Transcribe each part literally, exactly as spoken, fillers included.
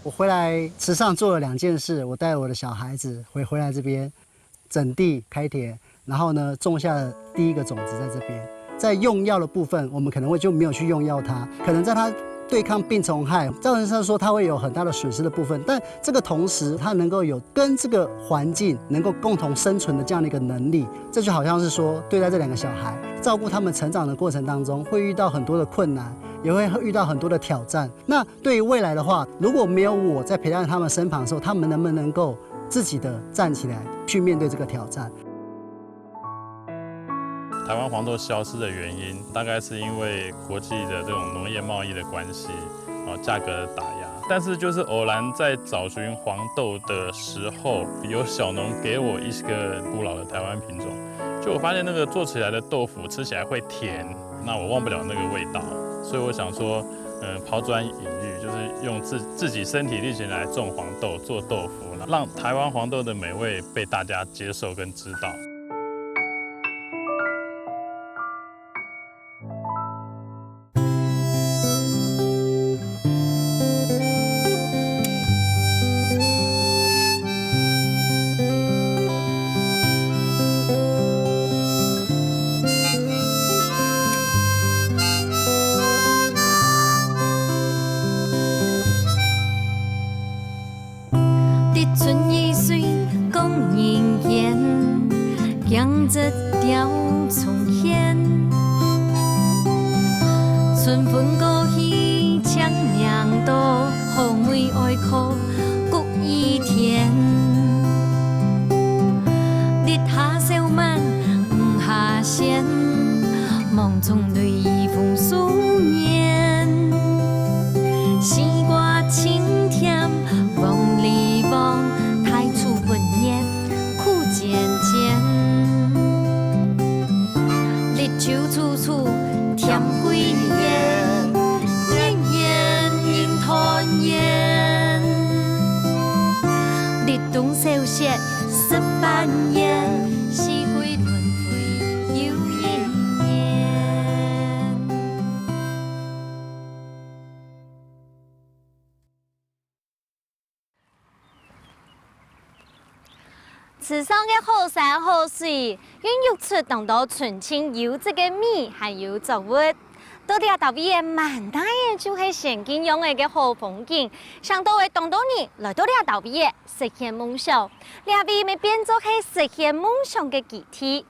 我回来池上做了两件事，我带我的小孩子回回来这边，整地开田，然后呢种下了第一个种子在这边。在用药的部分，我们可能会就没有去用药它，可能在它对抗病虫害，造成上说它会有很大的损失的部分，但这个同时它能够有跟这个环境能够共同生存的这样的一个能力，这就好像是说对待这两个小孩，照顾他们成长的过程当中，会遇到很多的困难，也会遇到很多的挑战。那对于未来的话，如果没有我在陪伴他们身旁的时候，他们能不能够自己的站起来去面对这个挑战？台湾黄豆消失的原因，大概是因为国际的这种农业贸易的关系，啊，价格的打压。但是就是偶然在找寻黄豆的时候，有小农给我一个古老的台湾品种，就我发现那个做起来的豆腐吃起来会甜，那我忘不了那个味道，所以我想说，呃，抛砖引玉，就是用自自己身体力行来种黄豆、做豆腐，让台湾黄豆的美味被大家接受跟知道。的春雨水讲人言，江浙调重现。春分过去，清明到，好梅哀苦谷雨甜。日下笑慢，雨下仙，梦中泪雨风思念。西瓜清甜 黄里黄，太初分人苦煎煎。日久处处添归怨，年年人团圆。立冬小雪十万年，四季轮回又一年。 池上个好山好水，孕育出當多純淨優質个米還有作物。到這兜位仔滿大仔就係仙境樣仔个好風景，想到會當多人來到這兜位仔實現夢想，這位乜變做係實現夢想个基地。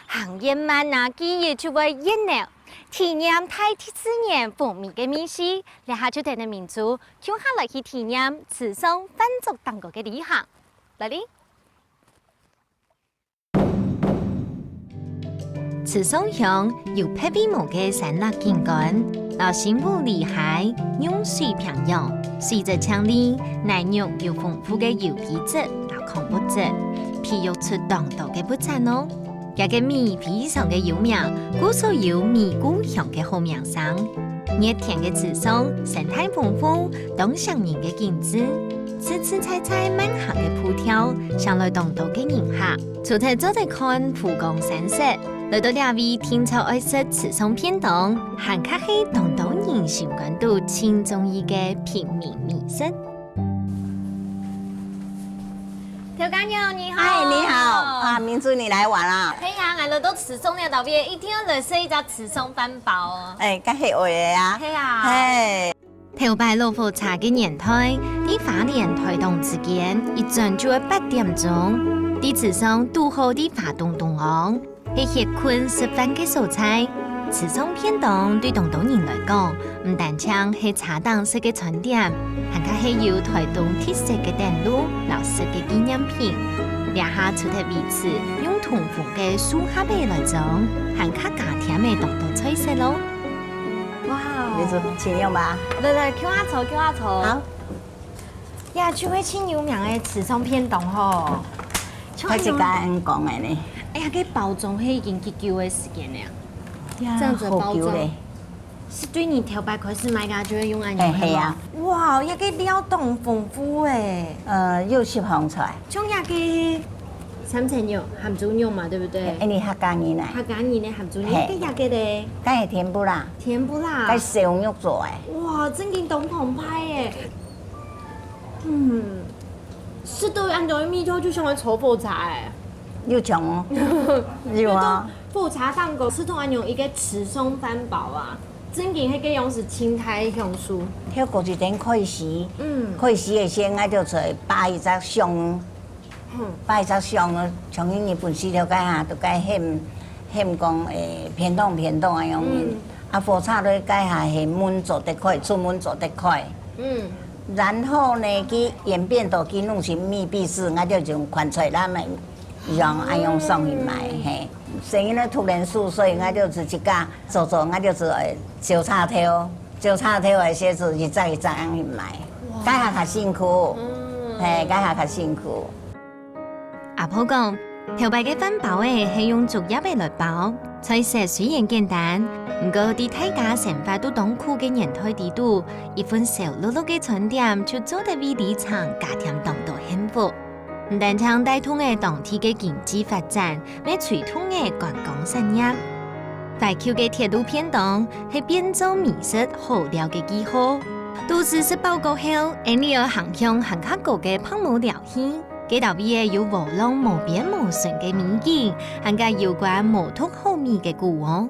行越慢啊，記憶就會越濃，體驗大自然風味个味緒。這下就跈等明珠，共下來去體驗池上番竹蛋糕个旅行。 來哩！池上鄉有別位無个山壢景觀，摎新屋裡溪、湧水平洋，水質淨俐，泥肉有豐富个有機質摎礦物質，培育出當多个物產哦。 這个米非常个有名，故所有米故鄉个好名聲。熱天个池上，生態豐富，當惜人个景致，自自在在慢行个步調，嚐來當多个人客。除忒做得看湖光山色，來到這位定著愛食池上便當，還較係當多人心肝肚盡中意个平民美食。 頭家娘，你好。哎，你好，啊，明珠，你來玩啊？係啊，𠊎來到池上這位，一定愛來食一隻池上飯包哦。哎，該係愛个啊。係啊。嘿，頭擺老火車个年代，在花蓮、臺東之間，一轉就愛八點鐘，在池上堵好在花東中央， 係歇睏食飯个所在。池上便當對當多人來講，毋單淨係車頂食个餐點，還較係有臺東特色个等路摎食个紀念品。這下除忒維持用通風个樹葉仔來裝，還較加添了當多菜色咯。哇明珠，請用吧。來來，共下坐，共下坐。好。 呀，就係盡有名个池上便當吼。佢自家恁講个呢。哎呀，該包裝係已經幾久个時間了？呀這樣子的包裝好久咧。係對你頭擺開始賣个，就會用恁樣。嘿，係啊。哇，這个料當豐富欸。呃，有十項菜。像這个三層肉、鹹豬肉嘛，對不對？哎，你客家人啊？客家人的鹹豬肉，嘿該這个咧？該係天婦羅，甜不辣該。係燒肉做个。哇，正經當澎湃欸。嗯，食到恁樣个味道，就像个炒火柴欸。有像哦，有啊。火柴上高，食到恁樣一个池上飯包啊，正經係个樣式清代个享受。跳過一點開始，嗯，開始个時，𠊎就出來擺一隻香，擺一隻香，像因日本時頭該下，都該喊喊講，誒，便當便當啊樣。啊，火柴落該下係燜做得開，出燜做得開。嗯，然後呢，佢演變到佢弄成密閉式，𠊎就用款出來，恁樣，恁樣送去賣，嘿。生意呢突然收，所以𠊎就自己家做做，𠊎就係，誒，招差頭，招差頭个時節一隻一隻恁樣去賣，該下較辛苦，嘿，該下較辛苦。 阿婆講，頭擺个飯包仔係用竹葉仔來包，菜色雖然簡單，毋過在大家生活都當苦个年代裡肚，一份燒漉漉个餐點就做得為里長加添當多幸福。毋單淨帶動了當地个經濟發展，乜推動了觀光產業。懷舊个鐵路便當係變做美食好料个記號。都市食飽過後，𠊎俚愛行向還較高个白毛寮去。 該搭位仔有無浪無邊無盡个美景，還有有關毛肚好味个故事。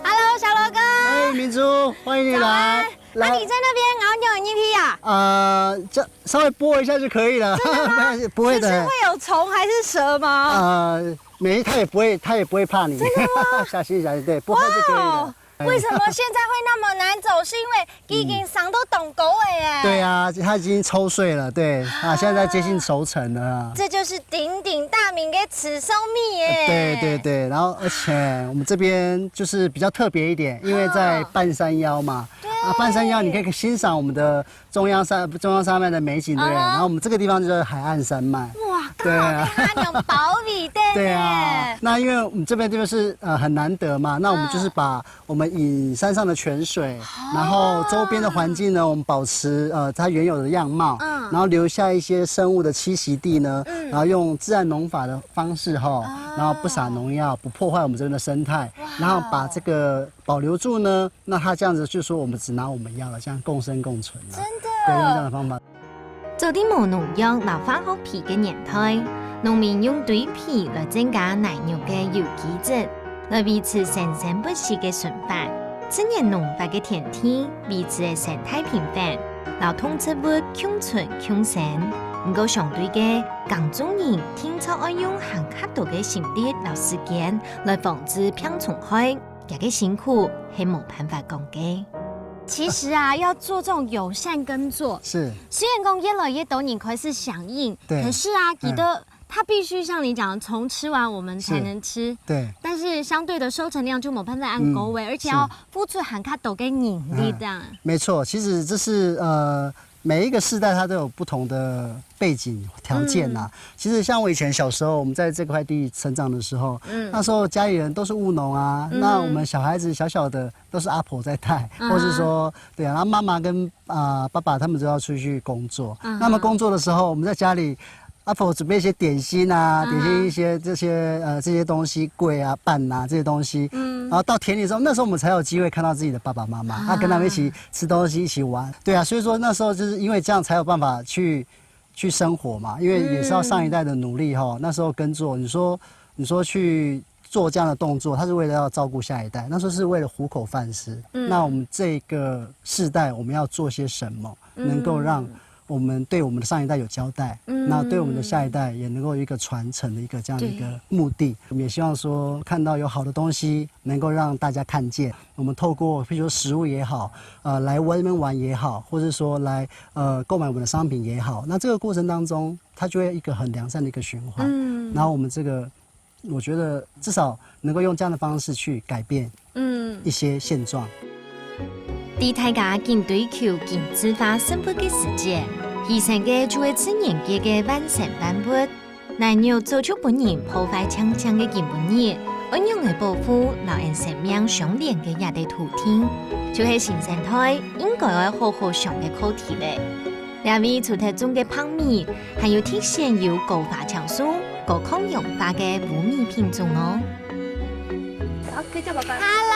Hello，小羅哥。哎，明珠，歡迎你來。早安。啊，你在那邊，然後你有 N P 啊？呃，這稍微拨一下就可以了。真的嗎？不會的。可是會有蟲還是蛇嗎？呃，沒，它也不會，它也不會怕你。真的嗎？小心，小心，對，不會就可以了。哇，為什麼現在會那麼難走？是因為 已經生到當高了耶。對啊，它已經抽穗了，對，啊，現在接近熟成了啊。這就是鼎鼎大名的池上米耶。對，對，對，然後而且我們這邊就是比較特別一點，因為在半山腰嘛，對。啊，半山腰你可以欣賞我們的中央山，中央山脈的美景，對不對？啊。然後我們這個地方就是海岸山脈。哇，對啊。剛好被它那種包圍的呢。對啊，那因為我們這邊就是，呃，很難得嘛，那我們就是把 我們以山上的泉水，然後周邊的環境呢，我們保持，呃，它原有的樣貌，嗯。然後留下一些生物的棲息地呢，嗯。然後用自然農法的方式吼，哦。然後不撒農藥，不破壞我們這邊的生態，哇哦。然後把這個保留住呢，那它這樣子就說我們只拿我們要的，這樣共生共存了。真的。對，用這樣的方法。 早在無農藥摎化學肥个年代，農民用堆肥來增加泥肉个有機質，來維持生生不息个循環。自然農法个天地，維持个生態平衡，摎動植物共存共生。毋過相對个，耕種人定著愛用還較多个心力摎時間，來防治病蟲害。 這个辛苦係無辦法講个。其實啊，要做這種友善耕作，是。雖然講越來越多人開始響應，對。可是啊，嗯。記得它必須像你講的，蟲吃完我們才能吃。是。對。但是相對的收成量就無辦法恁高欸，嗯，而且要付出還較多个人力這樣。是。嗯，沒錯，其實這是，呃，每一個世代它都有不同的背景條件啦。嗯。其實像我以前小時候，我們在這塊地成長的時候，嗯。那時候家裡人都是務農啊，嗯。那我們小孩子小小的都是阿婆在帶，嗯。或是說，對啊，然後媽媽跟，啊，爸爸他們都要出去工作。嗯哼。那麼工作的時候，我們在家裡，阿婆準備一些點心啊，嗯哼。點心一些這些，呃，這些東西，粿啊、粄啊這些東西，嗯。然後到田裡的時候，那時候我們才有機會看到自己的爸爸媽媽，嗯。啊，跟他們一起 吃東西，一起玩。對啊，所以說那時候就是因為這樣才有辦法去，去生活嘛，因為也是要上一代的努力吼，嗯。那時候耕作，你說，你說去做這樣的動作，它是為了要照顧下一代，那時候是為了糊口飯吃。嗯。那我們這個世代，我們要做些什麼，嗯。能夠讓我們對我們的上一代有交代，嗯。那對我們的下一代也能夠有一個傳承的一個這樣的一個目的。對。我們也希望說，看到有好的東西， 能夠讓大家看見。我們透過，譬如說食物也好，呃，來我們這邊玩也好，或者說來，呃，購買我們的商品也好，那這個過程當中，它就會一個很良善的一個循環。嗯。然後我們這個，我覺得至少能夠用這樣的方式去改變，嗯。一些現狀。在大家緊追求精緻化生活个時節，犧牲个就係自然界个萬生萬物。 泥肉早就分人破壞淨淨个今晡日，愛仰仔保護摎𠊎生命相連个這塊土地，就係新生代應該愛好好想个課題咧。這位除忒種个白米，還有特選由高花青素、高抗氧化个烏米品種哦。好，可以叫爸爸。Hello，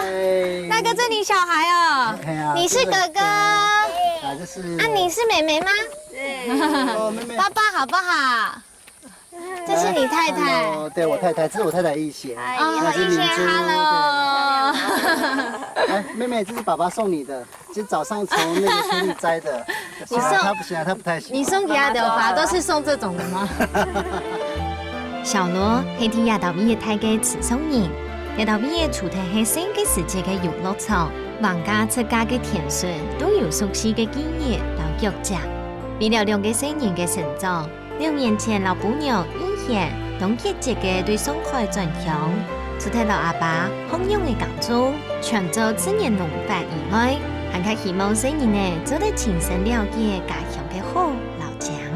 嗨。大哥，這你小孩哦？嘿啊，你是哥哥。這個哥哥。啊，这是啊，你是妹妹吗？对。哦，妹妹。抱抱好不好？这是你太太。哦，对，我太太，这是我太太一贤。哎，哦，你好，一贤一贤，hello。哎，妹妹，这是爸爸送你的，今早上从那个田里摘的。你送他不行啊，他不太喜欢。你送给他的花都是送这种的吗？小罗係在這搭位个大个池上人，這搭位个除忒係細个時節个遊樂場，橫加自家个田脣都有熟悉个記憶摎腳跡。為了兩个細人个成長， 六年前摎餔娘一賢當積極个對上海轉鄉，除忒摎阿爸學仰仔耕種，全做自然農法以外，還較希望細人仔做得親身了解家鄉个好摎靚。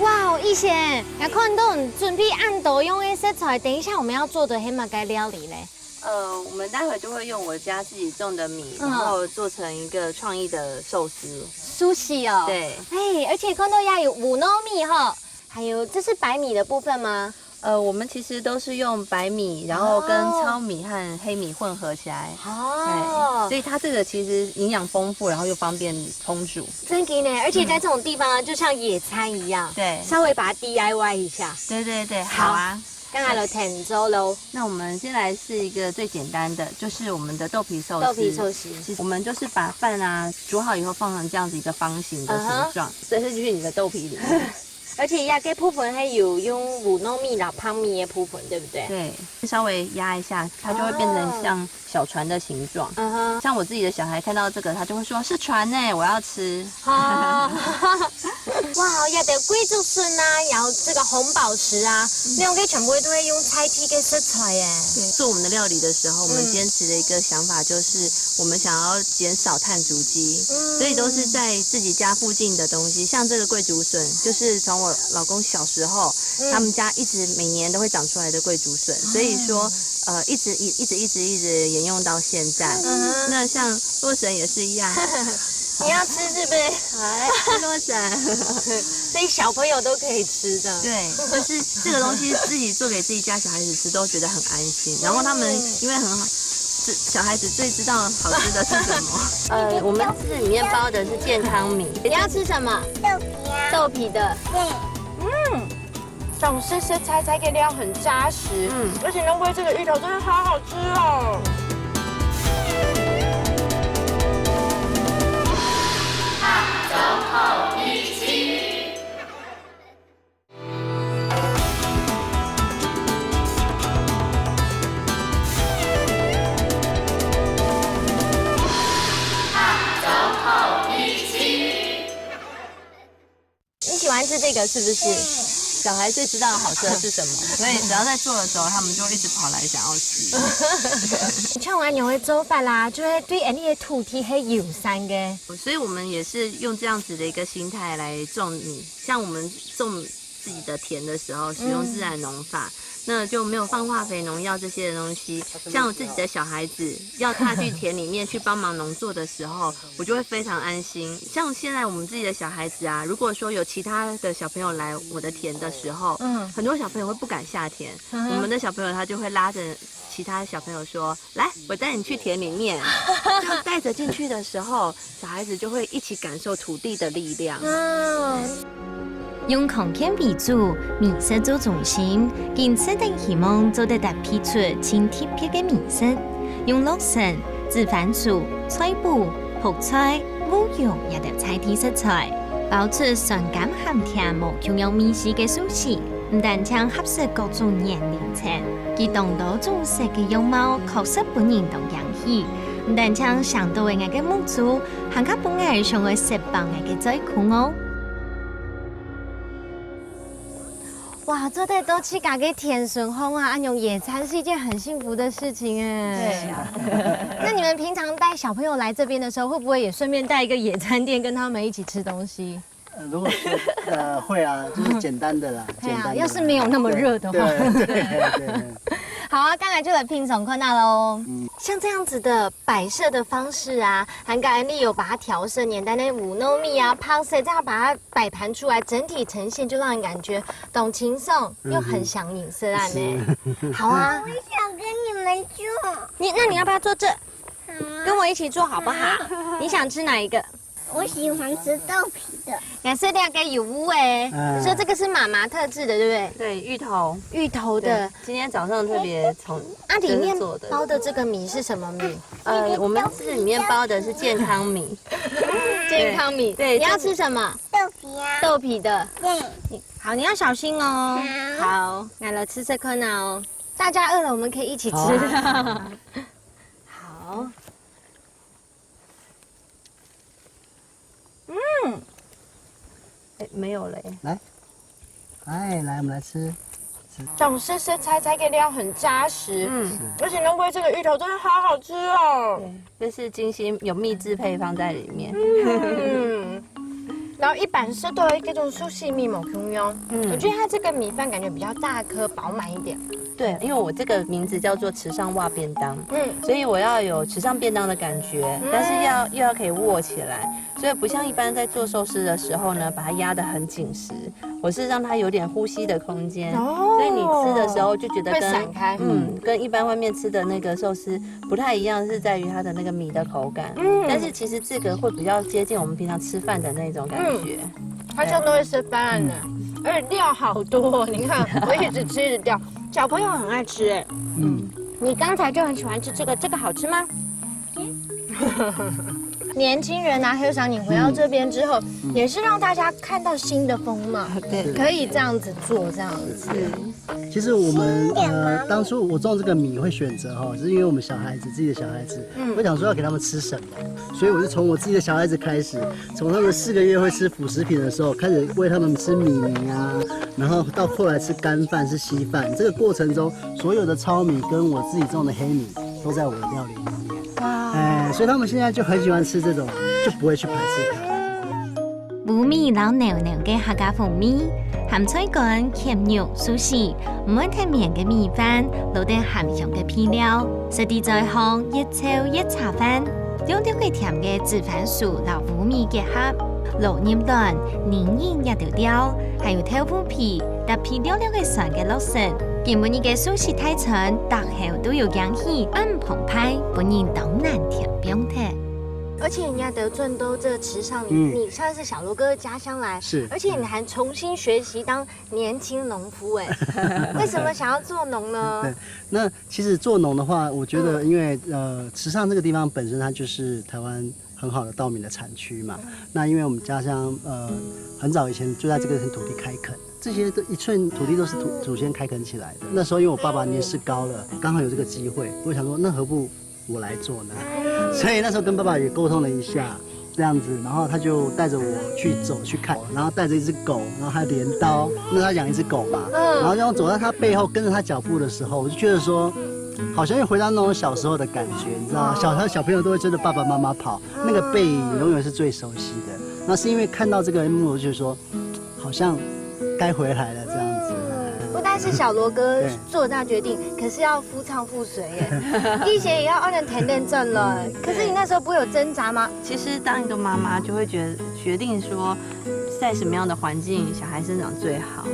哇，一賢，𠊎看著你準備恁多樣个食材，等一下我們要做的係麼个料理呢？ 呃，我們待會就會用我家自己種的米，嗯。然後做成一個創意的壽司。壽司哦。對。哎，而且看著也有烏糯米吼，還有，這是白米的部分嗎？呃，我們其實都是用白米，然後跟糙米和黑米混合起來。哦。哎，所以它這個其實營養豐富，然後又方便烹煮。真的呢，而且在這種地方啊，就像野餐一樣，對。稍微把它D I Y一下。對對對，好啊。 該𠊎來𢯭手囉。那我們先來試一個最簡單的，就是我們的豆皮壽司。豆皮壽司。其實我們就是把飯啊煮好以後放成這樣子一個方形的形狀，嗯哼。所以是去你的豆皮裡面。而且壓个部分還有用烏糯米摎白米个部分，對不對？對，稍微壓一下，它就會變成像小船的形狀。哦。嗯哼。像我自己的小孩看到這個，他就會說：「是船呢，我要吃。」 哦。哇，這兜桂竹筍啊，然後這個紅寶石啊，兩個全部都會用在地个食材耶。對，做我們的料理的時候，我們堅持的一個想法就是，我們想要減少碳足跡，嗯。所以都是在自己家附近的東西，像這個桂竹筍，就是從我老公小時候，嗯。他們家一直每年都會長出來的桂竹筍，所以說，呃，一直一一直一直一直沿用到現在。嗯哼。那像洛神也是一樣，你要吃是不是？哎，洛神。所以小朋友都可以吃的。對，就是這個東西自己做給自己家小孩子吃，都覺得很安心。然後他們因為很好，是小孩子最知道好吃的是什麼。呃，我們這裡面包的是健康米。你要吃什麼？豆皮啊。豆皮的。對。嗯。 這種濕濕柴柴个料很扎實，嗯。而且弄過這個芋頭真的好好吃哦。你喜歡吃這個是不是？小孩最知道好吃的是什麼，所以只要在做的時候，他們就一直跑來想要吃。像恁樣个做法啦，就會對𠊎俚个土地係友善个。所以我們也是用這樣子的一個心態來種米，像我們種自己的田的時候，使用自然農法，那就沒有放化肥、農藥這些的東西。像我自己的小孩子要踏去田裡面去幫忙農作的時候，我就會非常安心。像現在我們自己的小孩子啊，如果說有其他的小朋友來我的田的時候，嗯。很多小朋友會不敢下田，嗯哼。我們的小朋友他就會拉著其他小朋友說：「來，我帶你去田裡面。」就帶著進去的時候，小孩子就會一起感受土地的力量。嗯。 用康健為主，美食做中心，今次等希望做得搭配出盡特別个美食，用洛神、紫番薯、菜脯、覆菜、烏肉這兜在地食材，包出酸甘鹹甜無共樣味緒个壽司，毋單淨合適各種年齡層，佢當多種食个樣貌確實分人當驚喜，毋單淨嚐著个𠊎个目珠，還較分𠊎想愛食飽𠊎个嘴空哦。 哇，做得到自家个田脣項啊，恁樣野餐是一件很幸福的事情哎。對啊。那你們平常帶小朋友來這邊的時候，會不會也順便帶一個野餐墊跟他們一起吃東西？呃，如果說，呃，會啊，就是簡單的啦，對啊，簡單的啦。要是沒有那麼熱的話。對，對，對，對。好啊，剛才就來品嚐看啊咯。嗯。像這樣子的擺設的方式啊，還有剛才你有把它調色，連帶那烏糯米啊、白色，這樣把它擺盤出來，整體呈現就讓人感覺當輕鬆，又很想飲食啊呢。是。好啊。我想跟你們坐。你，那你要不要坐這？好啊。跟我一起坐好不好？好。你想吃哪一個？我喜欢吃豆皮的。颜色亮个有乌哎，嗯所以这个是妈妈特制的，对不对？对，芋头。芋头的对，，今天早上特别从啊，里面就是做的。包的这个米是什么米？呃，我们这里面包的是健康米。健康米。对你要吃什么？豆皮啊，豆皮的。对，好，你要小心哦。好，来了，吃这颗呢哦。大家饿了，我们可以一起吃。好，哎，没有嘞。来，哎，来，我们来吃。这种湿湿柴柴的料很扎实，嗯，而且能喂这个芋头真的好好吃哦。对，这是精心有秘制配方在里面。嗯，然后一般食到的这种寿司米冇共樣，嗯我觉得它这个米饭感觉比较大颗，饱满一点。对，因为我这个名字叫做池上瓦便当，嗯，所以我要有池上便当的感觉，但是要又要可以握起来，所以不像一般在做寿司的时候呢，把它压得很紧实，我是让它有点呼吸的空间，哦所以你吃的时候就觉得跟会散开嗯，跟一般外面吃的那个寿司不太一样，是在于它的那个米的口感，嗯但是其实这个会比较接近我们平常吃饭的那种感觉。它像都会吃饭呢，而且料好多、哦，你看我一直吃一直掉。小朋友很爱吃哎，嗯，你刚才就很喜欢吃这个，这个好吃吗？年轻人啊，黑赏你回到这边之后，也是让大家看到新的风貌，对可以这样子做，这样子。是，其实我们呃，当初我种这个米会选择哈，是因为我们小孩子，自己的小孩子，我想说要给他们吃什么，所以我就从我自己的小孩子开始，从他们四个月会吃辅食品的时候，开始喂他们吃米泥啊，然后到后来吃干饭、吃稀饭，这个过程中，所有的糙米跟我自己种的黑米都在我的料理里面。哎，所以他们现在就很喜欢吃这种，就不会去排斥它。烏米摎濃濃个客家風味，鹹菜乾、薟肉、壽司，毋會忒綿个米飯，落得鹹香个配料，食在嘴項越噍越茶飯。略略个甜个紫番薯摎烏米結合，落入卵，凝凝一兜料，還有豆腐皮，搭配略略个酸个綠色。今晡日个壽司大餐，逐口都有驚喜，恁澎湃，分人當難停放忒。而且人家的賺都这池上，嗯你算是小罗哥的家乡来，是而且你还重新学习当年轻农夫哎，为什么想要做农呢？对，那其实做农的话，我觉得因为呃，池上这个地方本身它就是台湾很好的稻米的产区嘛。那因为我们家乡呃很早以前就在这个土地开垦，这些都一寸土地都是祖祖先开垦起来的。那时候因为我爸爸年事高了，刚好有这个机会，我想说那何不我来做呢？所以那时候跟爸爸也沟通了一下。这样子，然后他就带着我去走去看，然后带着一只狗，然后还有镰刀，那他养一只狗嘛，然后这样走到他背后，跟着他脚步的时候，我就觉得说，好像又回到那种小时候的感觉，你知道吗？小小朋友都会追着爸爸妈妈跑，那个背影永远是最熟悉的。那是因为看到这个一幕，我就觉得说，好像该回来了这样子。不但是小罗哥对做这样决定，可是要夫唱妇随耶，一些也要二人甜甜赚了。可是你那时候不会有挣扎吗？其实当一个妈妈就会觉得决定说，在什么样的环境小孩生长最好，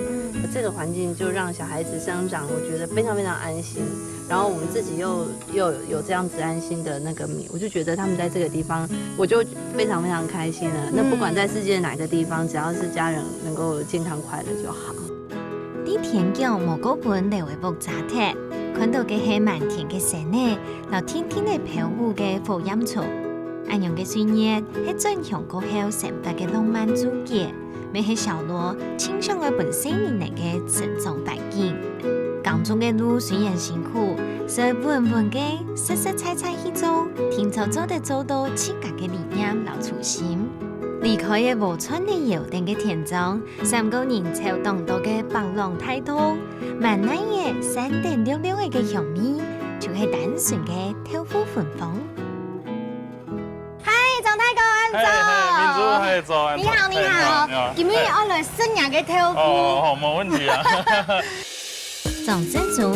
这个环境就让小孩子生长，我觉得非常非常安心。然后我们自己又又有这样子安心的那个米，我就觉得他们在这个地方，我就非常非常开心了。那不管在世界哪个地方，只要是家人能够健康快乐就好。在田塼無過分樓个屋碴忒，看到个係滿天个星仔，摎定定仔飄舞个火焰蟲。恁樣个歲月，係轉鄉過後生活个浪漫注解，乜係小羅盡想愛分細人仔个成長環境。耕種个路雖然辛苦，所以穩穩个實實在在去做，定著做得做到自家个理念摎初心。離開个禾塹仔窯頂个田莊， 三個人摎當多个白浪大道，滿哪仔散等綠綠仔个香味，就係單純个豆腐芬芳。嗨，張大哥，恁嗨嗨，明珠，早。嗨，早安。你好，你好嗨，你好。，今日愛來食若个豆腐。哦，好，沒問題啊。張振中，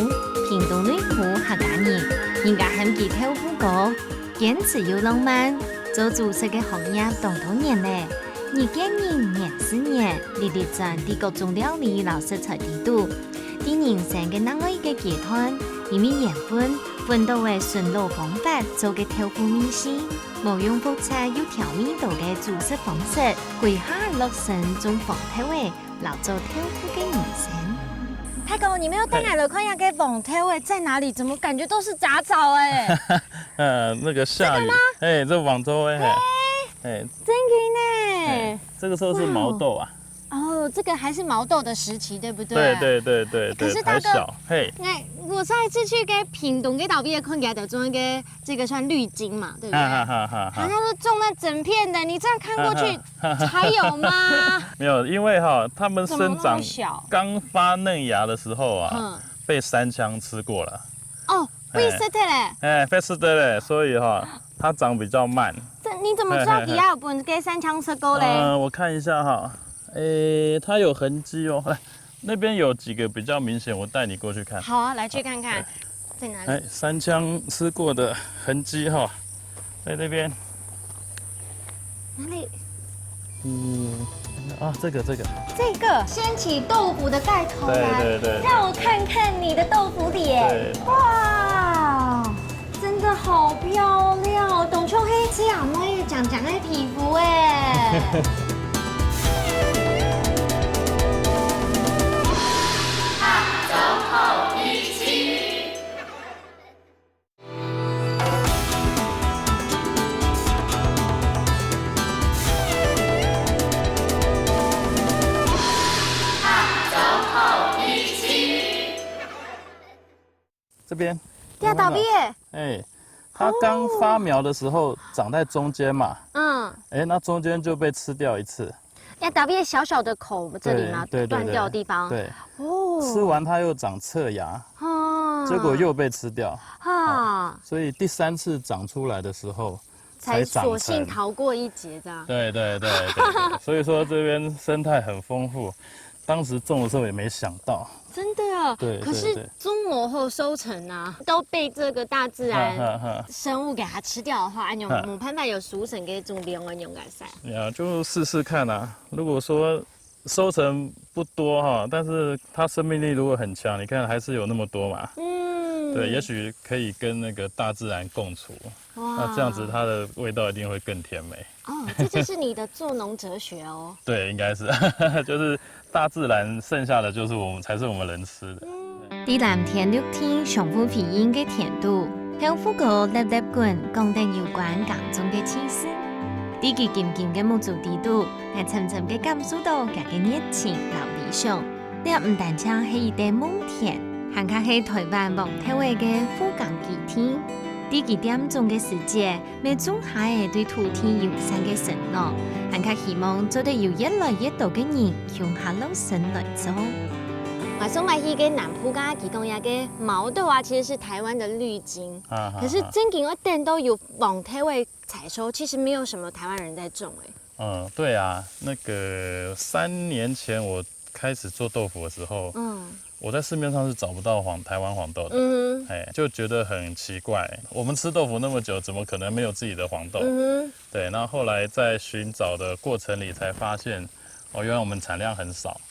屏東內埔客家人，人家喊佢豆腐哥，堅持又浪漫，做煮食个行業當多年咧。日見人，年時年，歷歷轉在各種料理摎食材裡肚。在人生个另外一个階段，因為緣分，搵到个順老方法做个豆腐味緒。無用複雜又調味道个煮食方式，歸下落成種黃豆仔，摎做豆腐个人生。大哥，你們有帶來了看一下該黃豆仔在哪裡？怎麼感覺都是雜草欸？呃，那個下雨，這個嗎？哎，這黃豆仔，嘿，哎，真的呢。哎，這個時候是毛豆啊。哦，這個還是毛豆的時期，對不對？對，對，對，對，對，可是大哥，還小，嘿。哎，我上一次去該屏東該島邊看起來的種一個，這個算綠金嘛，對不對？哈哈哈哈哈。好像是種那整片的，你這樣看過去，哈哈。還有嗎？沒有，因為哈，它們生長，怎麼那麼小？剛發嫩芽的時候啊，嗯。被山羌吃過了。哦，哎。被食忒咧。哎，被食忒咧，所以哈，它長比較慢。這你怎麼知道底下有分該山羌食過咧？嘿，嘿，嘿。呃，我看一下哈，诶，它有痕跡哦。來，那邊有幾個比較明顯，我帶你過去看。好啊，來去看看，對。在哪裡？哎，山羌吃過的痕跡哈，在那邊。哪裡？嗯，啊，這個，這個。這個，掀起豆腐的蓋頭來，對，對，對，對。讓我看看你的豆腐臉。對。哇，真的好漂亮哦，當像係細阿妹靚靚个皮膚欸。這邊。呀，倒閉耶。哎，它剛發苗的時候長在中間嘛，嗯。哎，那中間就被吃掉一次。呀，倒閉小小的口這裡嘛，對，對，對，對，斷掉的地方。對。哦。吃完它又長側芽，哦。結果又被吃掉。哈。哦，所以第三次長出來的時候，才长成。才索性逃过一劫，这样。对，对，对，对，对。所以说这边生态很丰富，当时种的时候也没想到。真的啊，对，可是对，对。种了后收成啊，都被这个大自然哈，哈，哈。生物给它吃掉的话，哎，你有，哈。没办法有收成给种别人用改善。呀，就试试看啊。如果说收成不多哈，但是它生命力如果很强，你看还是有那么多嘛。嗯。对，也许可以跟那个大自然共处，哇。那这样子它的味道一定会更甜美。哦，这就是你的做农哲学哦。对，应该是，就是大自然剩下的就是我们，才是我们人吃的。嗯。在藍天綠地、相互輝映个田肚，豆腐哥粒粒滾講等有關耕種个趣事。在佢金金个目珠底肚， 𠊎深深个感受到佢个熱情摎理想。這毋單淨係一垤農田，還較係臺灣黃豆仔个復耕基地。在佢店種个時節，乜種下了對土地友善个承諾，還較希望做得有越來越多个人共下落成來做。𠊎上擺去个南部該地方，該个毛豆啊，其實是臺灣的綠金，啊，可是真正愛等到有黃豆仔採收，其實沒有什麼臺灣人在種欸。 嗯，对啊，那个三年前我开始做豆腐的时候，嗯。我在市面上是找不到黄，台湾黄豆的，嗯哼。哎，就觉得很奇怪，我们吃豆腐那么久，怎么可能没有自己的黄豆？嗯哼。对，那后来在寻找的过程里才发现，哦，原来我们产量很少。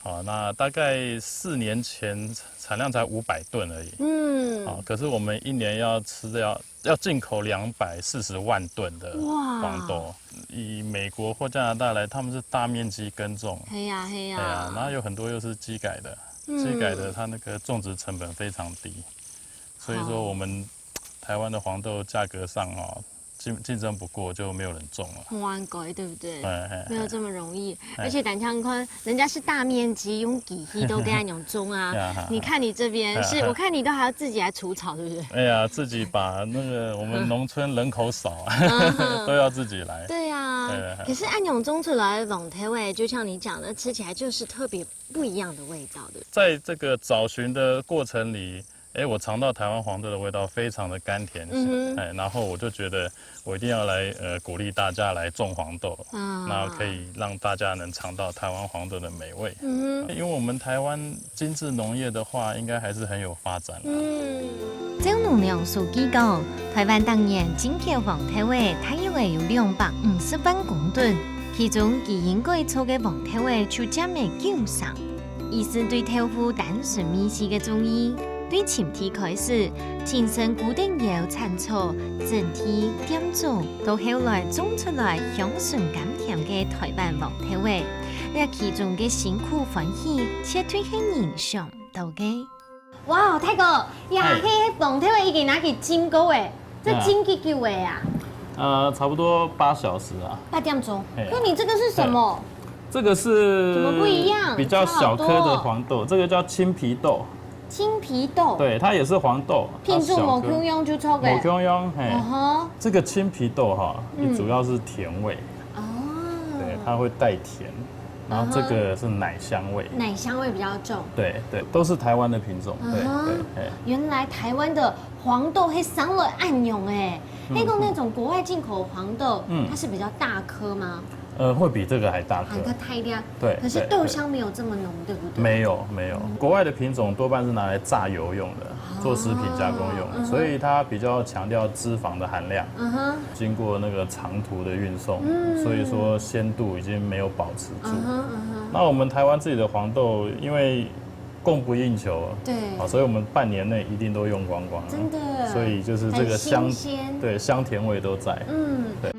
哦，那大概四年前产量才五百吨而已。嗯。哦，可是我们一年要吃掉 要进口两百四十万吨的黄豆。哇。以美国或加拿大来，他们是大面积耕种。嘿呀，嘿呀。哎呀，然后有很多又是基改的，嗯。基改的它那个种植成本非常低，所以说我们台湾的黄豆价格上哦，竞，竞争不过，就没有人种了。很难搞，对不对？哎，哎，没有这么容易，哎。而且等一下你看， 人家是大面积用机器都恁樣种啊，呀哈哈。你看你這邊是，我看你都還要自己來除草，是不是？哎呀，自己把那个我们农村人口少啊，嗯哼。都要自己来。对啊，对，对。可是恁樣种出來个黃豆仔，就像你讲的，吃起来就是特别不一样的味道，对不对？在这个找寻的过程里， 哎，我尝到台湾黄豆的味道，非常的甘甜，嗯哼。哎，然后我就觉得我一定要来，呃，鼓励大家来种黄豆，啊。那可以让大家能尝到台湾黄豆的美味。嗯哼。因为我们台湾精致农业的话，应该还是很有发展的。嗯。照農糧署計講，臺灣逐年進口黃豆仔大約有兩百五十萬公噸，其中基因改造个黃豆仔就佔了九成。 意思對豆腐單純味緒个中意，對菁地開始，親身顧等窯、剷草、整地、撿種，到後來種出來香醇甘甜个臺灣黃豆仔。這其中个辛苦歡喜，絕對係人想毋到个。哇，大哥，呀，嘿。該黃豆仔已經拿去浸過欸，這浸幾久欸啊？呃，差不多八小時啊。八點鐘。嘿啊。那你這個是什麼？嘿。這個是怎麼不一樣？比較小顆的黃豆，差好多哦。這個叫青皮豆。青皮豆。對，它也是黃豆，品種無共樣就著欸。它小顆。無共樣，嘿。嗯哼。這個青皮豆哈，嗯。主要是甜味。哦。對，它會帶甜，然後這個是奶香味。嗯哼。奶香味比較重。對，對，都是臺灣的品種，對，嗯哼。對，嘿。原來臺灣的黃豆會生到恁樣欸。嗯，該講那種國外進口黃豆，嗯。它是比較大顆嗎？ 呃，會比這個還大顆。還較大一點。對，可是豆香沒有這麼濃，對，對不對？沒有，沒有。嗯。國外的品種多半是拿來榨油用的，哦，做食品加工用的，嗯哼。所以它比較強調脂肪的含量。嗯哼。經過那個長途的運送，嗯。所以說鮮度已經沒有保持住。嗯哼，嗯哼。那我們臺灣自己的黃豆，因為供不應求，對。啊，所以我們半年內一定都用光光了。真的。所以就是這個香，很新鮮。對，香甜味都在。嗯。對。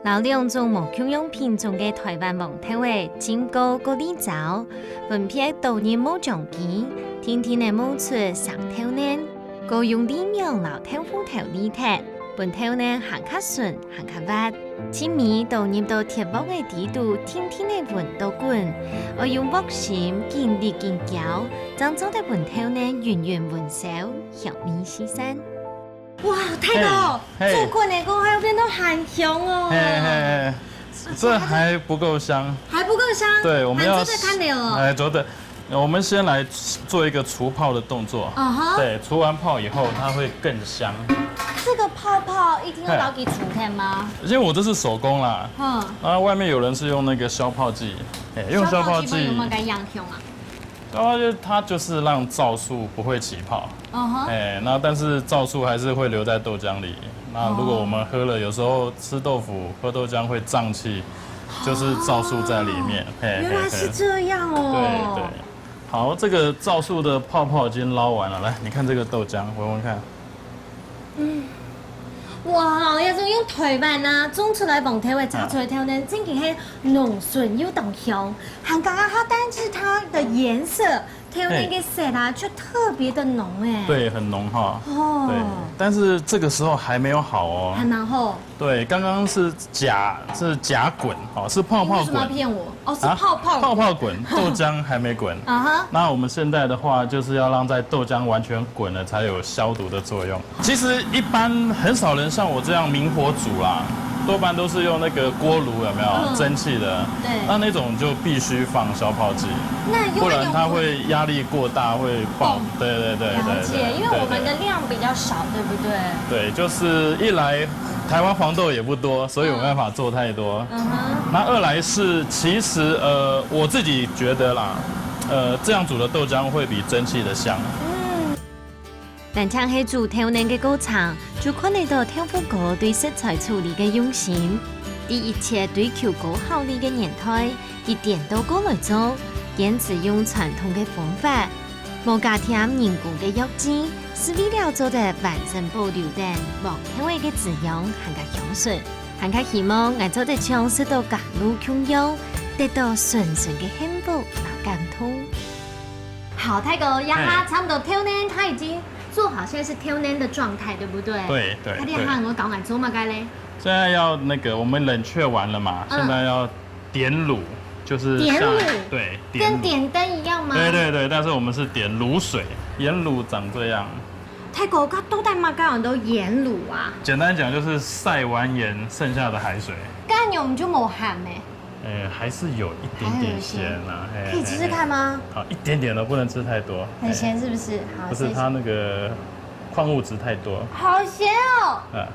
摎兩種無共樣品種个臺灣黃豆仔浸過過濾燥，分別倒入磨漿機，定定仔磨出生豆奶，過用濾網摎豆腐頭濾忒，分豆奶還較順、還較滑。盡尾倒入到鐵鑊个底肚，定定仔搵到滾，愛用鑊心緊力緊攪，正做得分豆奶勻勻搵熟，香味四散。 哇，大哥，嘿，嘿。做滾个過後變到還香哦。嘿，嘿，嘿。而且它這還不夠香。還不夠香？對，我們要，還做得看的哦。哎，做得。我們先來做一個除泡的動作。嗯哼。對，除完泡以後，它會更香。這個泡泡一定要，嘿。自己除開嗎？因為我這是手工啦。嗯。啊，外面有人是用那個消泡劑，哎，用消泡劑。消泡劑會有麼个影響啊？ 然後就，它就是讓皂素不會起泡。嗯哼。哎，那但是皂素還是會留在豆漿裡。那如果我們喝了，哦。有時候吃豆腐、喝豆漿會脹氣，就是皂素在裡面。哦，嘿，原來是這樣哦。嘿，嘿。對，對。好，這個皂素的泡泡已經撈完了，來，你看這個豆漿，聞聞看。 嗯。哇，這種用臺灣啊，種出來黃豆仔榨出來豆奶，啊。真个係濃醇又當香，還剛剛它，但是它的顏色，豆奶个色啊，嘿。就特別的濃欸。對，很濃哈。哦。對，但是這個時候還沒有好哦。還蠻好。對，剛剛是假，是假滾，哦，是泡泡滾。你為什麼要騙我？ 哦，是啊，泡泡滾。泡泡滾，豆漿還沒滾。啊哈。那我們現在的話，就是要讓在豆漿完全滾了，才有消毒的作用。其實一般很少人像我這樣明火煮啦，多半都是用那個鍋爐，有沒有？嗯。蒸汽的。對。那那種就必須放消泡劑，那用，不然它會壓力過大，會爆。爆。對，對，對，對，了解，對，因為我們的量比較少，對，對。對不對？對，就是一來 臺灣黃豆也不多，所以我沒辦法做太多。嗯哼。那二來是，其實，呃，我自己覺得啦，呃，這樣煮的豆漿會比蒸汽的香。嗯。單淨係煮豆奶个過程，就看得到豆腐哥對食材處理个用心。在一切追求高效率个年代，佢顛倒過來做，堅持用傳統个方法， 無加添人工个藥劑，係為了做得完整保留等黃豆仔个滋養，還較香醇，還較希望𠊎做得像食到甘露共樣，得到純純个幸福摎感動。好，泰哥，呀哈，嘿。差不多豆奶，它已經做好，現在是豆奶的狀態，對不對？對，對，它這下對。很多搞滿足嘛，該嘞？現在要那個，我們冷卻完了嘛，嗯。現在要 煸滷，就是像，煸滷？對，煸滷。跟點燈一樣嗎？對，對，對，但是我們是煸滷水，鹽滷長這樣。泰國到底麼个安到鹽滷啊？簡單講就是曬完鹽剩下的海水。該樣就無鹹欸。呃，還是有一點點鹹啊，還有一些。嘿，可以吃吃看嗎？嘿，嘿。好，一點點都不能吃太多。很鹹是不是？嘿。好，不是，謝謝。它那個礦物質太多。好鹹哦。嗯，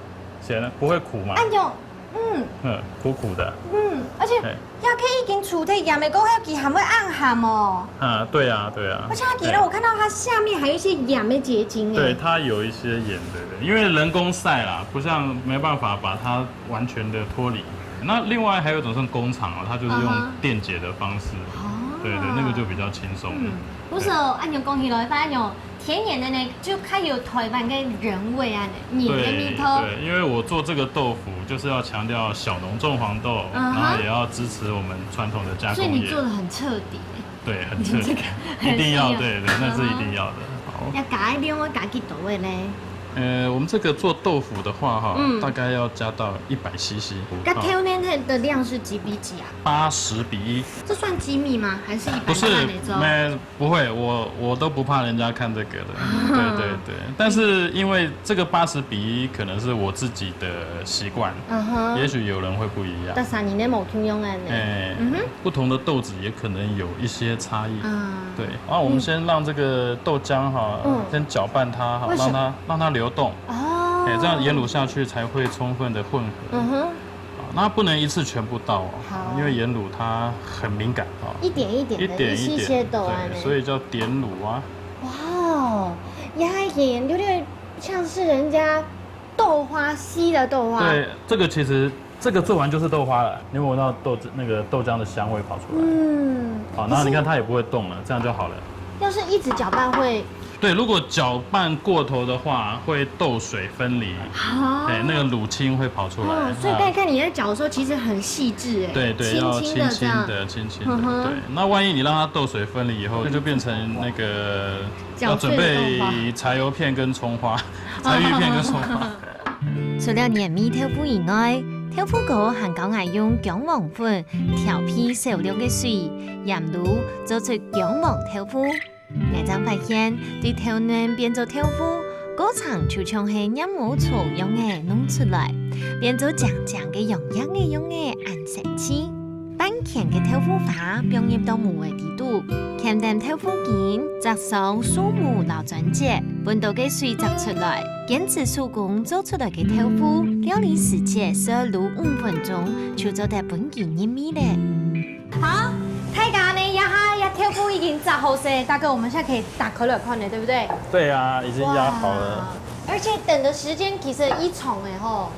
鹹了，不會苦嗎？哎呦， 嗯。嗯，苦苦的。嗯，而且，嘿。也可以已經除忒鹽了，過後佢還會恁鹹哦。啊，對啊，對啊。而且它給了我看到它下面還有一些鹽的結晶耶。對，它有一些鹽，對，對，因為人工曬啦，不像，沒辦法把它完全的脫離。那另外還有一種是工廠哦，它就是用，嗯哼。電解的方式。哦。对对，那个就比较轻松。嗯，不是哦，恁樣講起來，發現哦，甜甜的呢，就較有台灣个原味啊，你的味道。对对，因为我做这个豆腐就是要强调小农种黄豆，嗯哼。然后也要支持我们传统的加工业。所以你做得很彻底耶。对，很彻底，这个很一定要，深入。对对，那是一定要的。嗯哼。好。要加一点，我加几多的呢？呃，我们这个做豆腐的话，哈，嗯。大概要加到一百 C C。那豆奶的量是几比几啊？八十比一。这算机密吗？还是一般不是，看得出？没，不会，我我都不怕人家看这个的。对对对，但是因为这个八十比一可能是我自己的习惯，嗯哼。也许有人会不一样。但是你那某听用啊呢？哎，嗯哼。不同的豆子也可能有一些差异。啊。对，然后我们先让这个豆浆哈，嗯。先搅拌它哈，为什么？让它让它流动。哦。哎，这样盐卤下去才会充分的混合。嗯哼。啊，那不能一次全部倒哦，好。因为盐卤它很敏感哦。一点一点的，一点一点，一些些豆啊呢。对，所以叫点卤啊。哇哦，压一点有点像是人家豆花，稀的豆花。对，这个其实这个做完就是豆花了，你有闻到豆子那个豆浆的香味跑出来。嗯，好，然后你看它也不会动了，这样就好了。要是一直搅拌会对，如果搅拌过头的话，会豆水分离，好。哎，那个乳清会跑出来。哦，所以刚才看你在搅的时候，其实很细致哎，对对，轻轻地这样。要轻轻的，轻轻的。嗯哼。对，那万一你让它豆水分离以后，那就变成那个要准备柴油片跟葱花，柴鱼片跟葱花。除了原味豆腐以外，豆腐哥还教𠊎用薑黃粉调配少量个水、鹽滷，做出薑黃豆腐。 𠊎正發現，對豆奶變做豆腐，過程就像係黏毛蟲樣仔弄出來，變做靚靚个羊羊仔樣仔恁神奇。半乾个豆腐花放入到模仔底肚，掔等豆腐筋，摘上樹木摎轉節，分到个水摘出來，堅持手工做出來个豆腐，料理時節需要滷五分鐘，就做得分佢入味咧。 好，大家呢，這下這豆腐已經炸好勢，大哥，我們現在可以打開來看了，對不對？對啊，已經壓好了。哇，而且等的時間其實已長欸吼，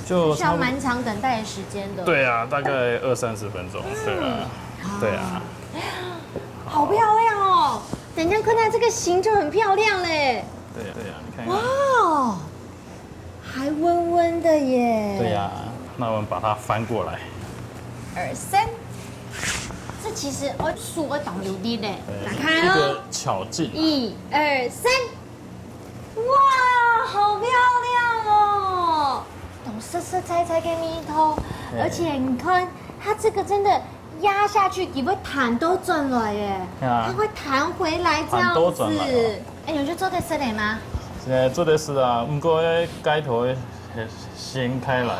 就差不多需要蠻長等待的時間的。對啊，大概二三十分鐘，對啊，嗯。對啊。好漂亮哦！等一下看到這個形就很漂亮嘞。對啊，對啊，你看看。哇哦！ 還溫溫的耶。對呀，那我們把它翻過來。二三，這其實我手會當有力嘞，對，打開哦。一個巧勁。一二三，哇，好漂亮哦！當實實在在个味道，對。而且你看，它這個真的壓下去，佢會彈倒轉來耶，啊。它會彈回來這樣子。彈倒轉來哦。哎，你就做得食嘞嗎？現在做得食啊，不過該蓋頭會掀開來。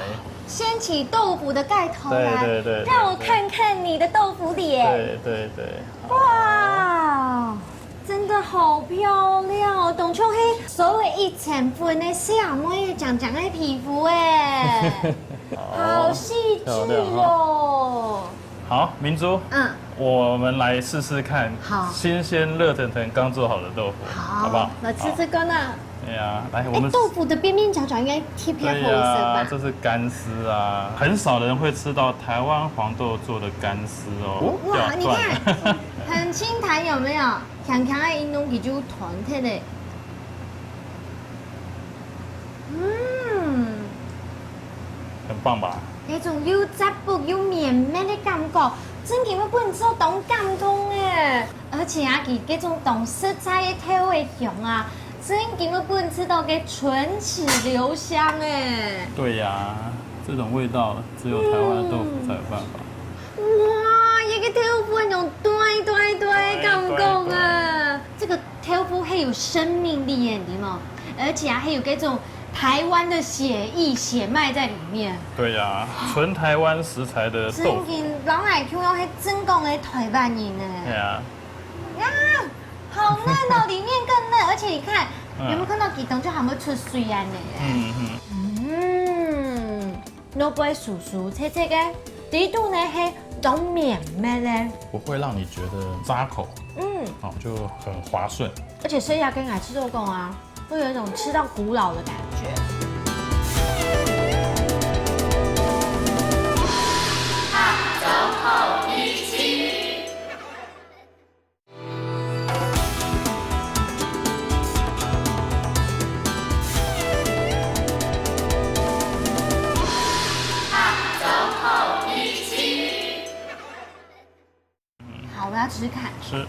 掀起豆腐的蓋頭來，對對對對，讓我看看你的豆腐臉。對對對。哇，真的好漂亮哦！當像係所謂一千分的細妹，靚靚个皮膚哎，好細緻哦。漂亮哦。 好，明珠，嗯。我們來試試看，好。新鮮熱騰騰剛做好的豆腐，好，好不好？來試試看啊。好。對啊，來，我們，哎，豆腐的邊邊角角應該特別好食吧？對啊，這是乾絲啊，很少人會吃到台灣黃豆做的乾絲哦。哇，不要斷了。你看，很清彈，有沒有？強強的運動佢就團結的。嗯。很棒吧？ 該種又扎實又綿綿个感覺，真經會分人受當感動欸！而且啊，佢該種當實在个豆仔香啊，真經會分人食到个唇齒留香欸！對呀，這種味道只有台灣的豆腐才有辦法。嗯。哇，這個豆腐那種對對對个感覺啊！對對對。這個 豆腐係有生命力个，對無？而且啊，還有這種台灣的血液、血脈在裡面。對呀，純台灣食材的豆腐。真經，老奶舅要係正港个台灣人呢。對啊。啊，好嫩哦，裡面更嫩，而且你看，嗯。有沒有看到佢當中還會出水啊？嗯嗯。嗯。 外背酥酥脆脆个，底肚呢係當綿綿个。不會讓你覺得扎口，嗯。哦，就很滑順。而且這下跟愛吃肉粽啊，會有一種吃到古老的感覺。我要吃吃看。吃。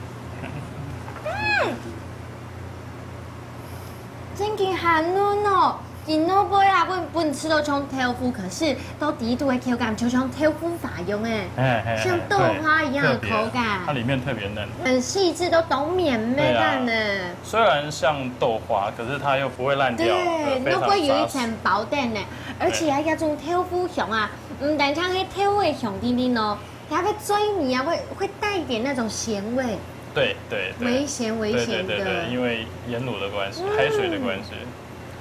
真个還嫩哦！佢外背啊，本本吃到像豆腐，可是到底肚个口感就像豆腐花樣哎，哎哎哎，像豆花一样的口感，对，特别，它里面特别嫩。很细致，都懂綿綿的呢。对啊，虽然像豆花，可是它又不会烂掉，对，非常扎实。外背有一层薄垫呢，而且啊，這種豆腐香啊，毋單淨係豆腐个香甜甜哦， 它會嘴裡啊，會會帶一點那種鹹味，對對對，微鹹微鹹的。对对对对，因为盐卤的关系，嗯，海水的关系。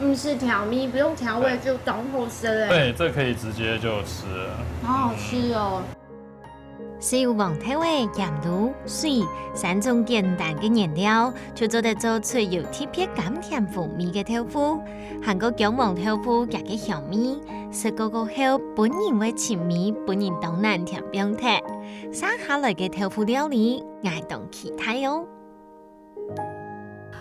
嗯，是調味，不用調味，对，就當好食哎。对，这可以直接就吃了。好好吃哦。嗯。所以黃豆个鹽滷、水三種簡單个原料，就做得做出有特別甘甜風味个豆腐，還過薑黃豆腐佢个香味，食過過後，本人會尋味，本人當難甜放忒。 接下來个豆腐料理，𠊎當期待哦。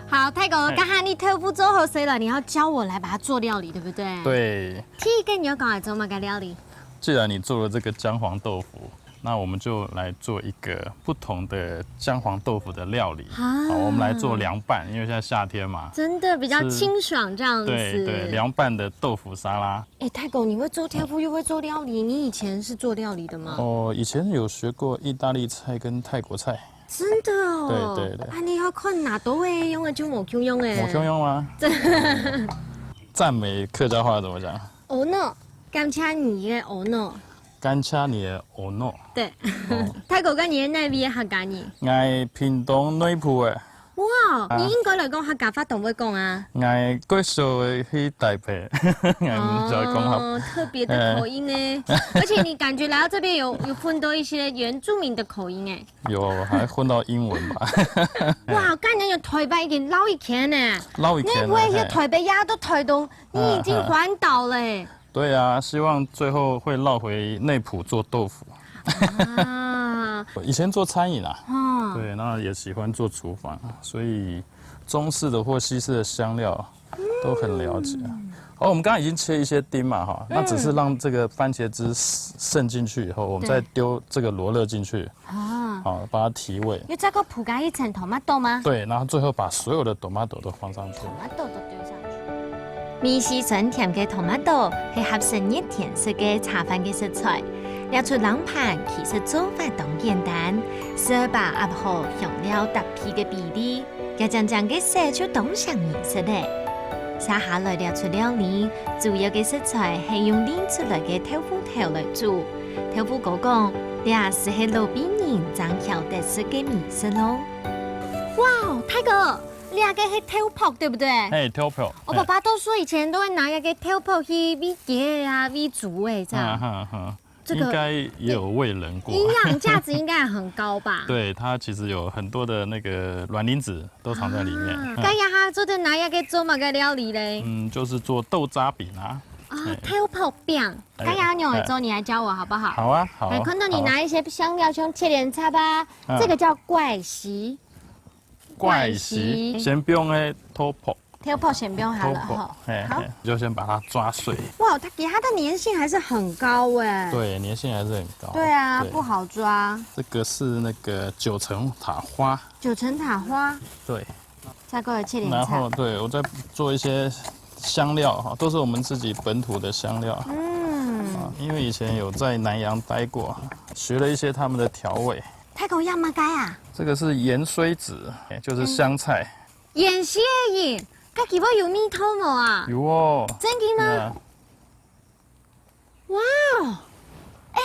好，泰國，嘿。剛才你豆腐做好勢了，你要教我來把它做料理，對不對？對。第一個你要教𠊎做麼个料理？既然你做了這個薑黃豆腐，那我們就來做一個不同的薑黃豆腐的料理。啊。好，我們來做涼拌，因為現在夏天嘛。真的比較清爽這樣子。是，對對，涼拌的豆腐沙拉。 哎，泰國，你會做豆腐又會做料理，你以前是做料理的嗎？哦，以前有學過義大利菜跟泰國菜。真的哦。對對對。啊，你好看哪都會用的，就無共樣哎。無共樣嗎？讚美客家話怎麼講？哦喏，感謝你的哦喏。感謝你的哦喏。對。哦。泰國个你係哪位个客家人？𠊎屏東內埔个。 哇，啊。你應該來講客家話當會講啊。𠊎過少會去台北，𠊎毋知講客。哦，特別的口音呢。哎。而且你感覺來到這邊有，有混到一些原住民的口音哎。有，還混到英文吧。哇，感覺有台北已經繞一圈呢。繞一圈了，你會去台北呀，嘿。都台東，你已經環島了哎。啊，啊。 對啊，希望最後會繞回內埔做豆腐。啊。以前做餐飲啊，哦。對，那也喜歡做廚房，所以中式的或西式的香料都很了解。嗯。好，我們剛剛已經切一些丁嘛，哈，那只是讓這個番茄汁滲進去以後，我們再丟這個羅勒進去。對。 啊。好，把它提味。又再過鋪加一層tomato嗎？對，然後最後把所有的tomato都放上去。Tomato都丟上去。美味酸甜个tomato係合適熱天食个茶飯个食材。這齣涼拌其實做法當簡單，只愛把握好香料搭配个比例， 這靚靚个色就當像人食咧。接下來這齣料理，主要个食材係用煉出來个豆腐頭來煮。豆腐哥講，這就係老輩人正曉得食个味緒咯。哇，泰哥，這個係豆粕，對不對？嘿，豆粕。我爸爸都說以前都會拿那個豆粕去餵雞啊、餵豬欸，這樣。嗯，嗯，嗯。 這個應該也有餵人過。營養價值應該很高吧？對，它其實有很多的那個卵磷脂都藏在裡面。啊，嗯。該這下做得拿這個做麼个料理咧？嗯，就是做豆渣餅啊。啊，嘿。豆粕餅。哎，該這樣我做，哎。你來教我好不好？好啊，好啊，哎，看到你拿一些香料，好啊。像切蓮菜吧，嗯。這個叫怪喜。 怪喜，怪喜。先放个豆粕。豆粕先放好了吼。豆粕，嘿，好。嘿，就先把它抓碎。哇，它給它的黏性還是很高欸。對，黏性還是很高。對啊，對。不好抓。這個是那個九層塔花。九層塔花。對。再過來切點菜。然後，對，我再做一些香料哈，都是我們自己本土的香料。嗯。啊，因為以前有在南洋待過，學了一些他們的調味。泰國要麼个啊？ 這個是芫荽子，欸，就是香菜。芫荽仔，該佢會有味道無啊？有哦。真个嗎？對啊。哇哦，欸，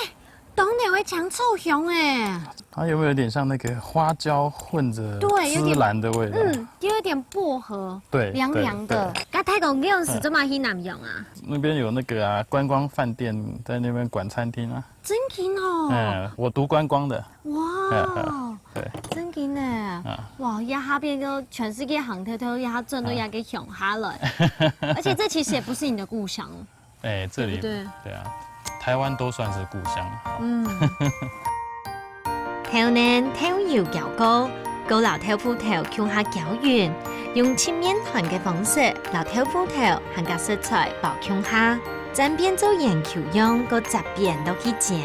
當然會嗆臭香欸。它有沒有有點像那個花椒混著，對，有點，芝蘭的味道？嗯，就有點薄荷，對，涼涼的。對，對。該泰國你有時做麼去南洋啊？那邊有那個啊，觀光飯店在那邊管餐廳啊。 真个哦。嗯，我讀觀光的。哇哦，對。真个呢。啊。哇，這下變个全世界行透透，這下轉到這个鄉下來。而且這其實也不是你的故鄉。欸，這裡，對不對？對啊，台灣都算是故鄉。嗯。 豆奶、豆油攪過，過摎豆腐頭共下攪勻，用擛麵團个方式摎豆腐頭還加食材包共下，煎變做圓球樣，過折扁落去煎。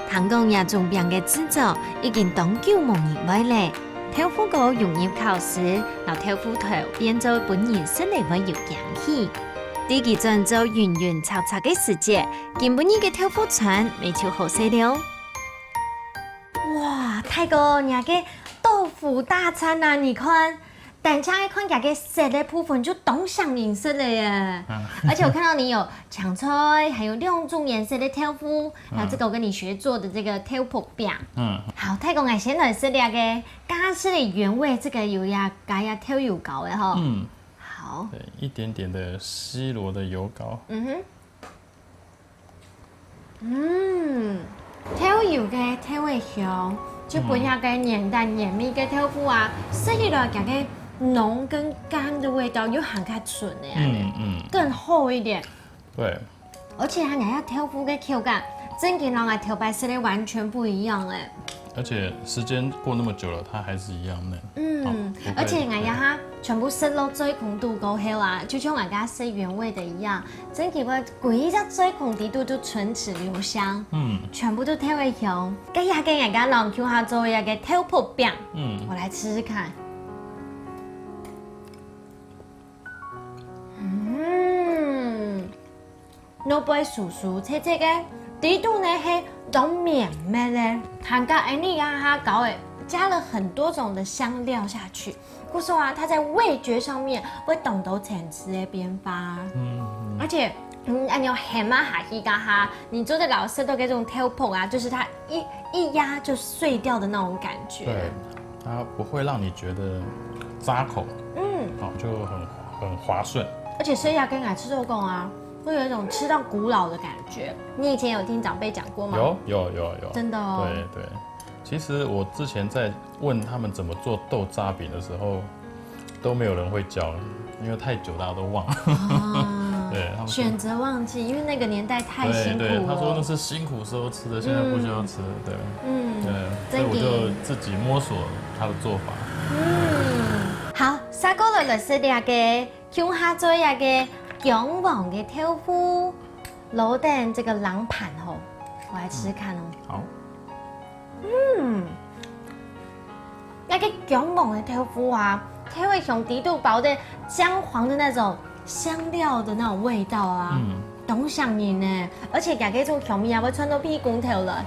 聽講這種餅个製作已經當久無人會了，豆腐糕融入口腔，摎豆腐頭變做分人食了會有驚喜。在佢轉做勻勻赤赤个時節，今晡日个豆腐餐乜就好勢了。哇，大哥，你个豆腐大餐啊，你看，單淨看佢个色个部分就當像人食了耶。嗯。而且我看到你有青菜，還有兩種顏色的豆腐，嗯。那這個我跟你學做的這個豆腐餅。嗯。好，大哥，𠊎先來試這個，剛剛吃的原味，這個有呀，加呀豆油膏的吼。嗯。好。對，一點點的西螺的油膏。嗯哼。 嗯，豆油个豆仔香，就分這個原汁原味个豆腐啊，食起來佢个濃跟甘的味道又還較純的，嗯，嗯。更厚一點。對。而且它那个豆腐个口感，真經摎𠊎頭擺食个完全不一樣欸。而且時間過那麼久了，它還是一樣嫩。嗯，哦，不會，而且𠊎這下全部食落嘴空肚過後啊，就像𠊎剛剛食原味的一樣， 真个會歸隻嘴空底肚都唇齒留香，嗯。全部都豆仔香。該下个𠊎家郎共下做一個豆腐餅，嗯。我來吃吃看。嗯，外背酥酥脆脆个，底肚呢係當綿密个，還加恁呢啊，它搞欸加了很多種的香料下去。 故所啊，它在味覺上面會當多層次的變化。嗯，嗯。而且，嗯，恁樣鹹啊下去个哈，你做得摎食到該種豆腐啊，就是它一，一壓就碎掉的那種感覺。對，它不會讓你覺得扎口，嗯。哦，就很，很滑順。而且食起來跟𠊎試著講啊，會有一種吃到古老的感覺。你以前有聽長輩講過嗎？有，有，有，有。真的哦。對，對。其實我之前在問他們怎麼做豆渣餅的時候，都沒有人會教，因為太久大家都忘了。啊，對，他們說選擇忘記，因為那個年代太辛苦了。對，對，他說那是辛苦時候吃的，現在不需要吃了，對。嗯，對，所以我就自己摸索他的做法。嗯，好，續過來就係這個，共下做一個薑黃个豆腐，摎等這個冷盤吼，我來吃吃看哦。嗯，好。 該個薑黃个豆腐啊，豆仔香底肚包著薑黃的那種香料的那種味道啊，嗯。當像人呢。而且佢該種香味啊，會傳到鼻公頭了，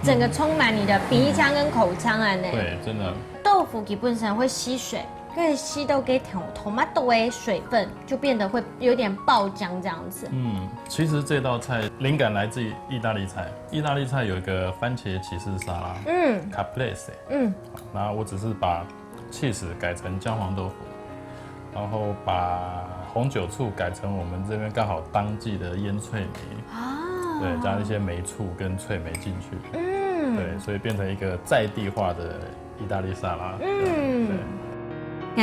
整個充滿你的鼻腔跟口腔啊呢。嗯。對，真的。豆腐佢本身會吸水，所以吸到該tomato的水分，就變得會有點爆漿這樣子。嗯，其實這道菜靈感來自於義大利菜。 義大利菜有一個番茄起司沙拉，嗯。Caprese，嗯。然後我只是把起司改成薑黃豆腐，然後把紅酒醋改成我們這邊剛好當季的醃脆梅，啊。對，加一些梅醋跟脆梅進去，嗯。對，所以變成一個在地化的義大利沙拉，嗯。對。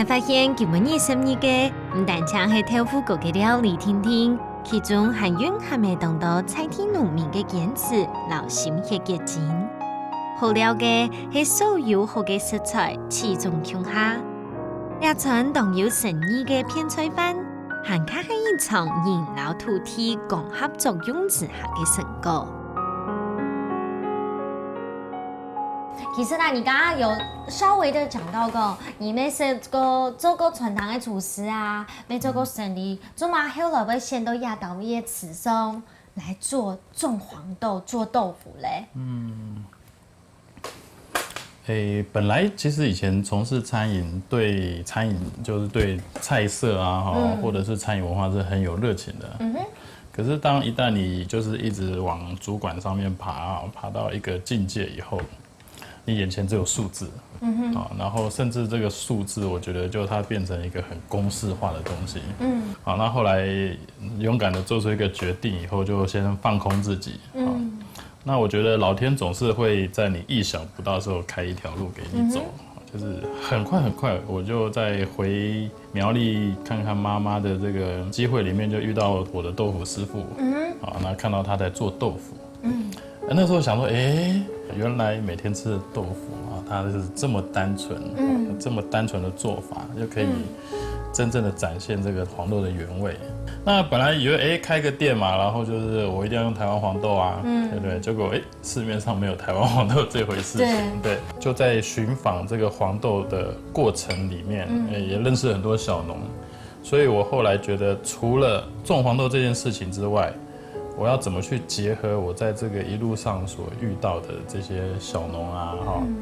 𠊎發現今晡日食个，毋單淨係豆腐糕个料理定定，其中還蘊含了當多在地農民个堅持摎心血結晶。好料个係所有好个食材齊中共下，這餐當有誠意个片菜飯，還較係一場人摎土地光合作用之下个成果。 其實啦，你剛剛有稍微的講到過，你乜係個做過餐廳个廚師啊，乜做過生理，做麼後來會選到這兜个時尚來做種黃豆、做豆腐咧？嗯，誒，本來其實以前從事餐飲，對餐飲就是對菜色啊，哈，嗯。或者是餐飲文化是很有熱情的。嗯哼。可是當一旦你就是一直往主管上面爬啊，爬到一個境界以後， 你眼前只有數字，嗯哼。啊，然後甚至這個數字，我覺得就它變成一個很公式化的東西。嗯。啊，那後來勇敢地做出一個決定以後，就先放空自己。啊，嗯。那我覺得老天總是會在你意想不到的時候開一條路給你走，嗯哼。就是很快很快，我就在回苗栗看看媽媽的這個機會裡面，就遇到我的豆腐師傅。嗯哼。啊，那看到他在做豆腐， 嗯。呃，那時候想說，誒，原來每天吃的豆腐啊，它是這麼單純，嗯。這麼單純的做法，就可以，嗯。真正的展现这个黄豆的原味。那本来以为，诶，开个店嘛，然后就是我一定要用台湾黄豆啊，嗯。对不对？结果，诶，市面上没有台湾黄豆这回事情，对。对，就在寻访这个黄豆的过程里面，嗯。诶，也认识很多小农，所以我后来觉得，除了种黄豆这件事情之外，我要怎么去结合我在这个一路上所遇到的这些小农啊，哈，嗯。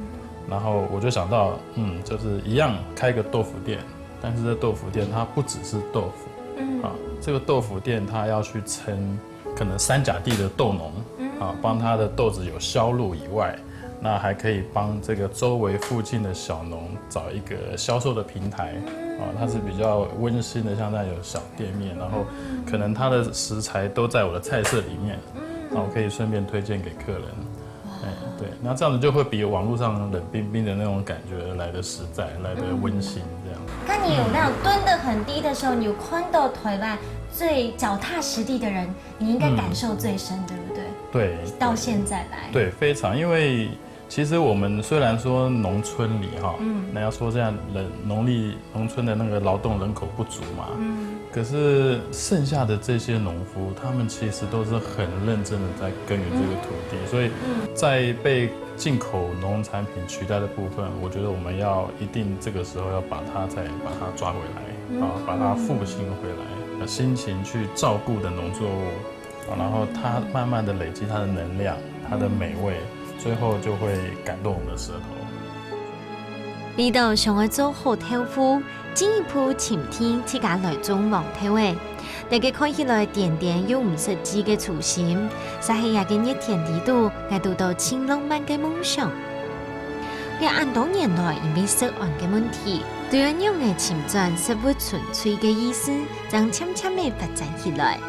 然后我就想到，嗯，就是一样开个豆腐店，但是这豆腐店它不只是豆腐，嗯。啊，这个豆腐店它要去撑可能三甲地的豆农，嗯。啊，帮他的豆子有销路以外，那还可以帮这个周围附近的小农找一个销售的平台，嗯。啊，它是比较温馨的，像那种小店面，然后可能它的食材都在我的菜色里面，嗯。然后可以顺便推荐给客人。哇。哎，对，那这样子就会比网络上冷冰冰的那种感觉来得实在，来得温馨，这样。那你有那种蹲得很低的时候，你有看到台湾最脚踏实地的人，你应该感受最深，嗯。对不对？对，到现在来。对，非常，因为其实我们虽然说农村里哈，嗯。那要说这样人，农历，农村的那个劳动人口不足嘛，嗯。可是剩下的这些农夫，他们其实都是很认真的在耕耘这个土地，嗯。所以嗯。在被进口农产品取代的部分，我觉得我们要一定这个时候要把它再把它抓回来，嗯。啊，把它复兴回来，呃，辛勤去照顾的农作物，啊，然后它慢慢地累积它的能量、它的美味，嗯。最后就会感动我们的舌头。你兜想要做好豆腐，進一步尋定自家來種黃豆仔。這个看起來恬恬又毋實際个初心，煞係這个熱天裡肚，𠊎堵到盡浪漫个夢想。這恁多年來，因為食安个問題，對仰仔尋轉食物純粹个意識，正漸漸仔發展起來。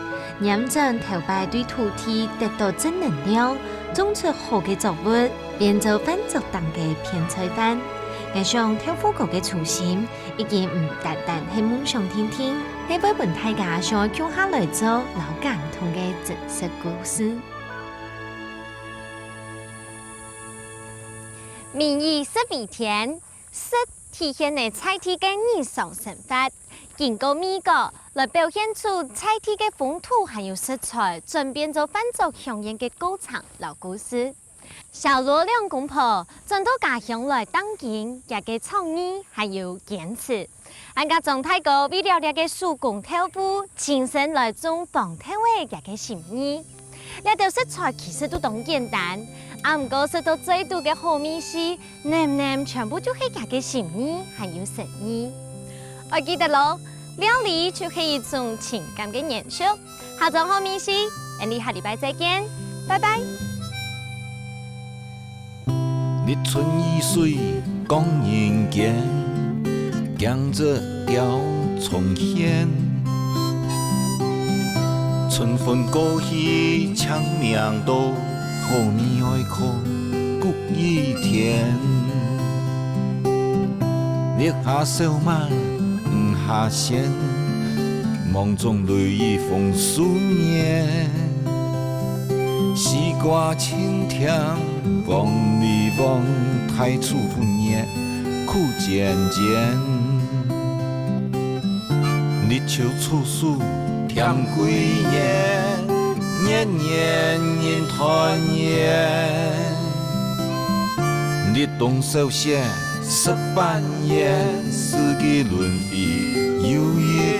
拈轉頭擺對土地得到正能量，種出好个作物，變做飯桌頂个便菜飯。𠊎想豆腐哥个初心，已經毋單單係夢想定定，係會分大家想共下來做摎耕種个真實故事。民以食為天，食體現了在地个日常生活。 經過味覺來表現出在地个風土還有食材轉變做飯桌香豔个過程摎故事。小羅兩公婆轉到家鄉來當今，厥个創意還有堅持。還加張大哥為了這个手工豆腐，親身來種黃豆仔厥个心意。 這兜食材其實都當簡單，啊毋過食到嘴肚个好味緒，淰淰全部就係厥个心意還有誠意。愛記得咯，料理就係一種情感个延續。下張好味緒，𠊎俚下禮拜再見，拜拜。 日春雨水講人間，耕作鳥蟲獻。春分過去清明到，好味愛靠谷雨甜。日下燒麥毋下糝，望中雷雨豐收年。 西瓜青甜，黃梨黃，大樹分葉苦尖尖。日照處處添歸年，年年人團圓。立冬掃雪食半圓，四季輪迴又一